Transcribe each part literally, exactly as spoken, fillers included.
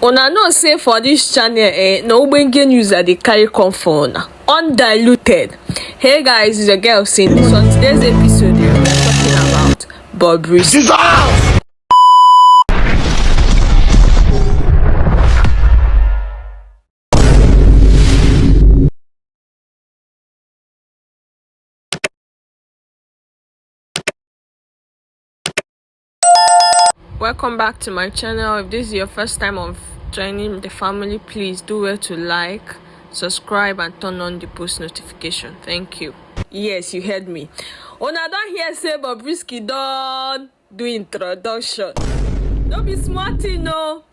Una know say for this channel, eh, na ogbonge news I dey carry come for una. Undiluted. Hey guys, it's your girl Cindy. So on today's episode, eh, we're talking about Bobrisky. Welcome back to my channel. If this is your first time of joining the family, please do well to like, subscribe, and turn on the post notification. Thank you. Yes, you heard me. Una don hear say Bobrisky don do introduction. No be small thing, no.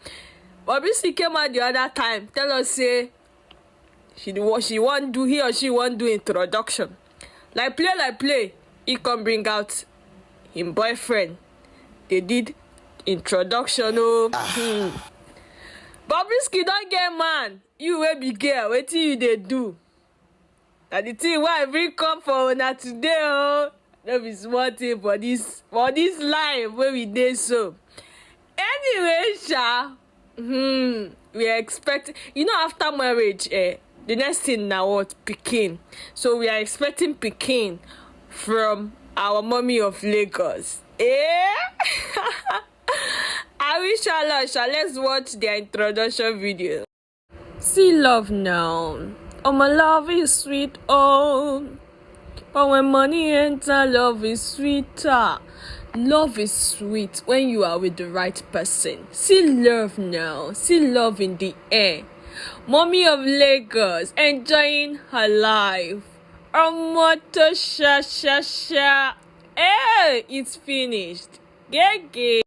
Bobrisky came out the other time, tell us say she dey wa-, she wan do, he or she wan do introduction. Like play, like play, he come bring out him boyfriend. They did introduction, oh. Hmm. Bobrisky don get man. You wey be girl, wetin you dey do? Na the thing wey I bring come for una today, oh. No be small thing for this, for this life wey we dey so. Anyway, sha, hmm, we expect, you know, after marriage, eh, the next thing na what? Pikin. So we are expecting pikin from our mommy of Lagos. Eh? I wish her luck, sha. Let's watch their introduction video. See love now. Oh, my love is sweet, oh. But when money enter, love is sweeter. Love is sweet when you are with the right person. See love now. See love in the air. Mommy of Lagos enjoying her life. Omo to sha sha sha. Hey, it's finished. Gege.